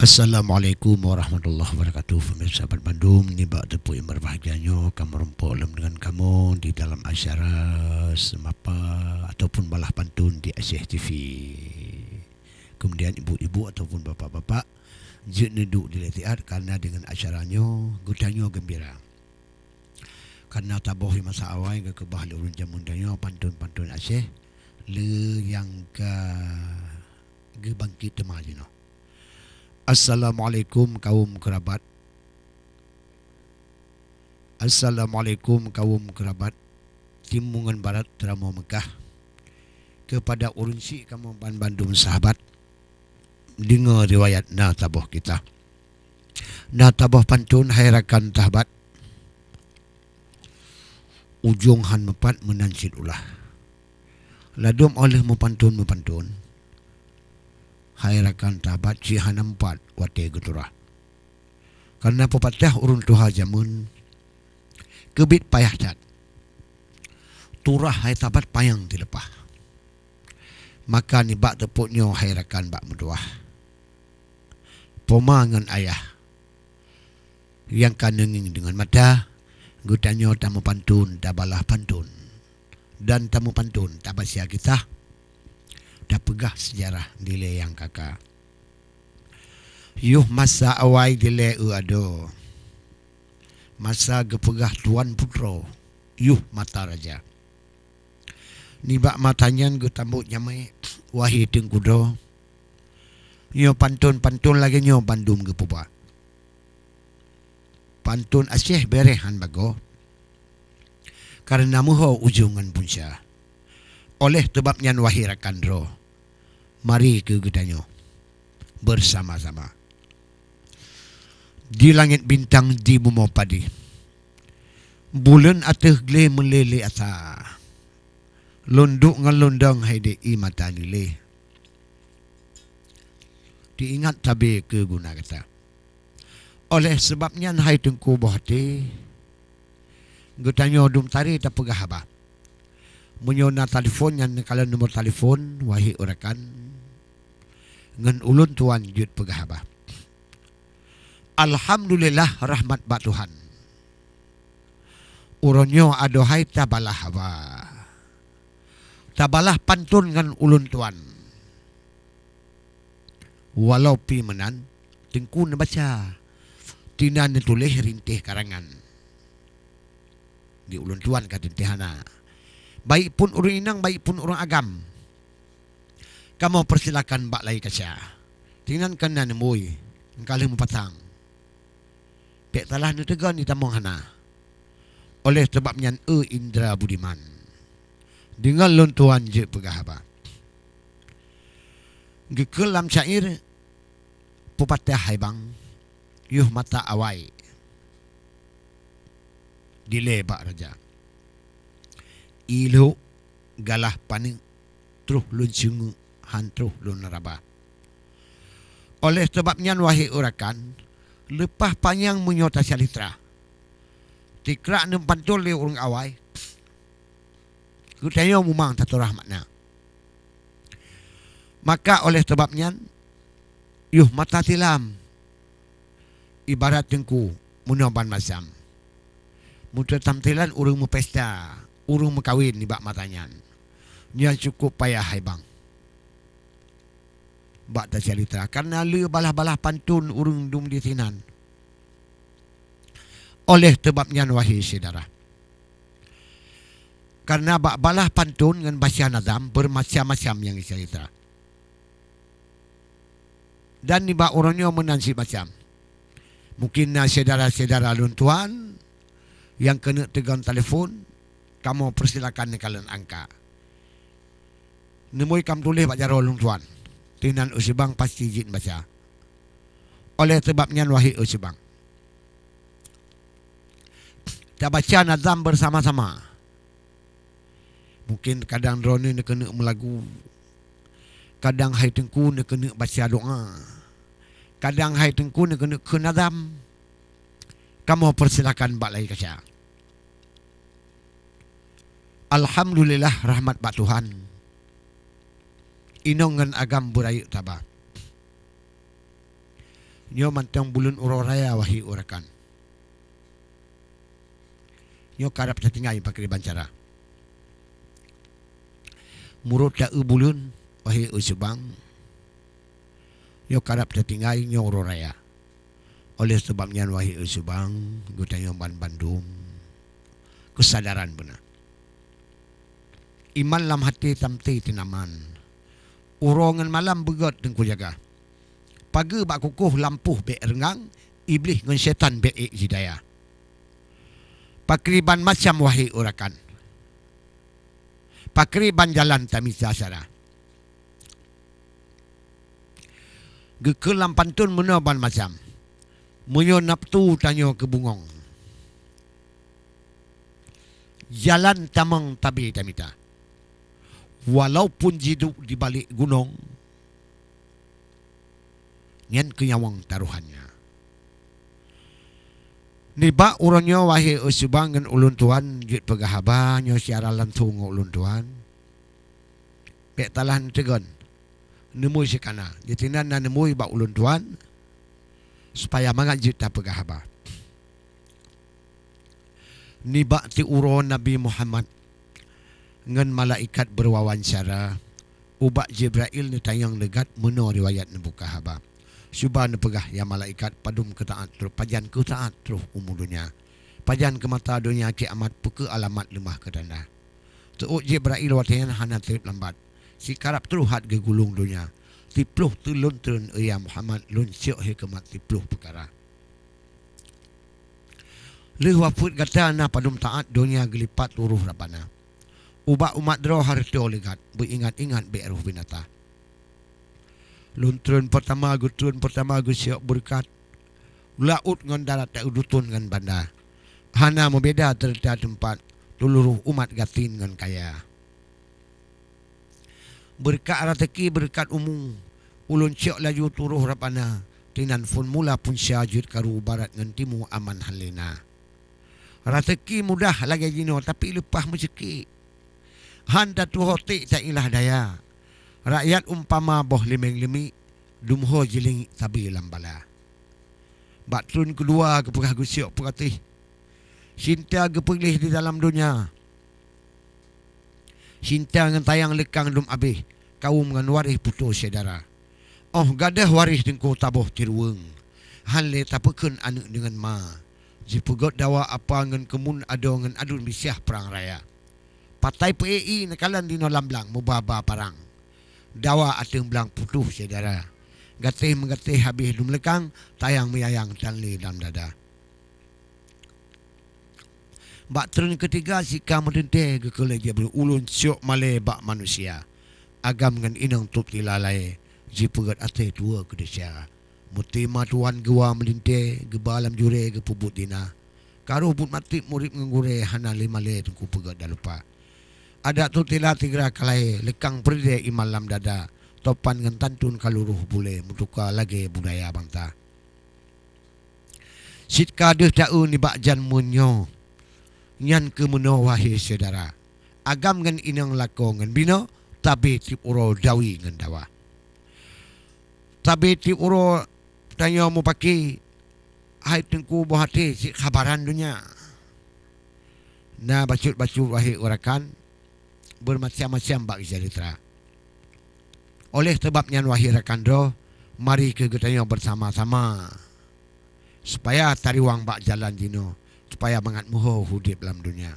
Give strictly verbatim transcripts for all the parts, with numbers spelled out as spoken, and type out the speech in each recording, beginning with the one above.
Assalamualaikum warahmatullahi wabarakatuh. Pemirsa bandum, nibak teupeu nyang berbahagia nyoe, kamoe meurumpok lom deungon kamoe di dalam acara seumapa ataupun balah pantun di Aceh T V. Kemudian ibu-ibu ataupun bapak-bapak jeuet neuduek dilée siat, karena deungon acara nyoe geutanyoe geumbira. Karena taboh di masa awai geukeubah lé ureuëng jameun tanyoe pantun-pantun Aceh le nyang ka geubangkét teuma jinoe. Assalamualaikum kaum keurabat. Assalamualaikum kaum keurabat. Timu ngon barat, teuramoe Meukah. Keupada ureuëng syiek kamoe banbandum sahabat, deungoe riwayat na taboh kisah. Na taboh pantun hai rakan sahabat. Ujong han meupat meunan cit ulah. Ladôm óh lheueh meupantun-meupantun, hai rakan sahabat, cit hana meupat watée geuturah. Karena peupatéh ureuëng tuha jameun keubiet payah that. Turah hai sahabat panyang tileupah. Maka nibak teupôt nyoe hai rakan bak meutuwah, poma ngon ayah nyang ka neungieng deungon mata, geutanyoe tameupantun, tabalah pantun, dan tameupantun, tabaca kisah, tapeugah seujarah dilée nyang kaka. Yoh masa awai dilée eu adoe, masa geupeugah tuan putroe, yoh mata raja. Nibak mata nyan geutambot nyamé, wahé teungku droe. Nyoe pantun-pantun lagée nyoe bandum geupeuba. Pantun Aceh béréh han bagoe, kareuna meuho ujong ngon punca. Oleh teubab nyan, wahé rakan droe, mari keu geutanyoe beusama-sama. Di langét bintang di bumoe padé, buleuen ateueh glé meulé-lé asa. Lôn duek ngon lôn dong hai dék ié mata nilée. Teuingat sabe keu guna gata. Oleh sabab nyan hai teungku boh até, geutanyoe dum taré tapeugah haba. Meunyoe na talephon nyan neukalon nomor talephon, wahé rakan, ngon ulôn tuan jeuet peugah haba. Alhamdulillah, rahmat bak Tuhan. Uroe nyoe adoe hai tabalah haba. Tabalah pantun ngon ulôn tuan. Walau pih meunan, teungku neubaca, tinan neutuléh rintéh karangan. Di ulôn tuan ka teuntée hana. Baik pun ureuëng inong, baik pun ureuëng agam. Kamoe peusilakan bak laie kaca. Tinan kana neumui, ka lheueh meupasang. Bék salah neuteugon di tamong hana. Oleh sabab nyan, eu indra budiman, deungon lôn tuan jeuet peugah haba. Geukheun lam syair, peupatéh hai bang, yoh mata awai dilée bak raja. Ilok galah paneuk, troh lôn ceungeuk, han troh lôn raba. Oleh sabab nyan, wahé rakan, leupah panyang meunyoe tacalitra, tikrak neumpantun lé ureuëng awai, geutanyoe mumang taturah makna. Maka oleh sabab nyan, yoh mata silam, ibarat teungku meunoe ban macam. Meuteutamsilan ureuëng meupesta, ureuëng meukawen nibak mata nyan. Nyan cukup payah hai bang bak tacalitra, kareuna le balah-balah pantun ureuëng dum di sinan. Oleh sabab nyan, wahé syedara, kareuna bak balah pantun ngon baca nazam beumacam-macam nyang geucalitra. Dan nibak uroe nyoe meunan cit macam. Mungkin na syedara-syedara lôn tuan nyang keuneuk teugon talephon, kamoe peusilakan neukalon angka. Neumui kam tuléh bak jaroe lôn tuan, tinan u sibang pasti jeuet baca. Oleh sabab nyan, wahé u sibang, tabaca nazam beusama-sama. Mungkin kadang droeneuh neukeuneuk meulagu, kadang hai teungku neukeuneuk baca doa, kadang hai teungku neukeuneuk kheun nazam. Kamoe peusilakan bak laie kaca. Alhamdulillah, rahmat bak Tuhan. Inong ngon agam beurayeuk taba. Nyoe mantong buleuen uroe raya, wahé rakan. Nyoe karab tatinggai pakriban cara. Meurot taeu buleuen, wahé subang. Nyoe karab tatinggai nyoe uroe raya. Oleh sabab nyan, wahé subang, geutanyoe ban bandum keusadaran beuna. Iman lam até tamté teunaman. Uroe ngon malam beugét teungku jaga. Pageue bak kukoh lampôh bék reungang, Iblih ngon syaitan bék ék jidaya. Pakriban macam, wahé rakan. Pakriban jalan tamita cara. Geukheun lam pantôn meunoe ban macam. Meunyoe nafeusu tanyoe keu bungong, jalan tamong tabé tamita. Walaupun jiduek di balek gunong, nyan keu nyawöng tarohannya. Nibak uroe nyoe, wahé subang ngon ulôn tuan, jeuet peugah haba nyoe siara langsong ngon ulôn tuan. Bék talah neuteugon, neumui sikana. Jitinan na neumui bak ulôn tuan, supaya mangat jeuet tapeugah haba. Nibak siuroe Nabi Muhammad ngon malaikat beuwawancara, ubak Jibrail neutanyong leugat meunoe riwayat neubuka haba. Cuba neupeugah, ya malaikat, padum keu taát troh, pajan keu taát troh umu donya? Pajan keu mata donya kiamat, peu kheueh alamat leumah keu tanda? Teuôt Jibrail watée nyan hana treb lambat. Sikarab troh hat geugulong donya. Siploh teulon treun, ya Muhammad, lôn siok hikeumat siploh peukara. Lheueh wafeuet gata na padum taát donya geulipat turoh Rabbana. Ubak umat droe hareutoe leugat, beuingat-ingat bék roh binatang. Lôn treun peurtama, geutreun peurtama geusiok beureukat. Laôt ngon darat, dutôn ngon banda. Hana meubeda teureuta teumpat, seuluroh umat gasien ngon kaya. Beureukat raseuki, beureukat umu, ulôn siok laju turoh Rabbana, tinan phon mula phon sya jeuet karu barat ngon timu aman hana lé na. Raseuki mudah lagée jinoe, tapi leupah meuseukek. Han tatuho ték tailah daya. Rakyat umpama boh limeng leumiek, dumho jilingik sabe lam bala. Bak treun keudua geupeugah geusiok peukatéh. Cinta geupeugléh di dalam donya. Cinta ngon sayang leukang dum abéh, kawöm ngon waréh putôh syedara. Óh gadôh waréh teungku taboh tiruweueng, han lé tapeukheun aneuëk deungon ma. Jipeugét dawa apa ngon keumun adoe ngon aduen bisiah prang raya. Patai peu-ék ié neukalon dinoe lam blang meuba-ba parang. Dawa ateueh blang putôh syedara. Gaséh meugaséh habéh dum leukang, sayang meuyayang tan lé lam dada. Bak treun keutiga sika meuteuntée geukheun lé Jibril, ulôn siok malée bak manusia. Agam ngon inong tôb tilalai, jipeugét até tuwoe keudesya. Meuteuma tuwan geuwa meulintée, geuba lam jurée geupeubuet dina. Karoh buet maté murit ngon gurée hana lé malée teungku peugét dan lupa. Adat tôb tila tigra kalai, leukang peureudée iman lam dada, topan ngon tantun kaluroh bulée meutuka lagée budaya bansa. Cit ka deuh taeu nibak jan meunyoe, nyan keuh meunoe wahé syedara. Agam ngon inong lakoe ngon binoe, tabe tieb uroe dawi ngon dawa. Tabe tieb uroe tanyoe mupake, hai teungku boh até cit khabaran donya. Na bacut-bacut wahé rakan, beumacam-macam bak geucalitra. Oleh sabab nyan wahé rakan droe, mari keuh geutanyoe beusama-sama, supaya tariwang bak jalan jinoe, supaya mangat meuho udeb lam donya.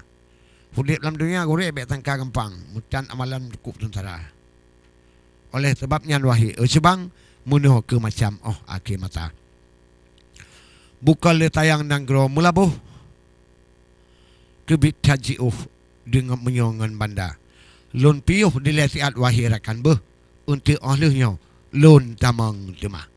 Udeb lam donya gurée bék sangka gampang, meutan amalan cukup seungsara. Oleh sabab nyan wahé subang, meunoe keuh macam óh akhé masa. Bukon lé tayang nanggroe meulaboh, keubiet that jiôh deungon meunyoe ngon banda. Lôn piôh dilée siat wahé rakan beuh, eunteuk óh lheueh nyoe lôn tamong teuma.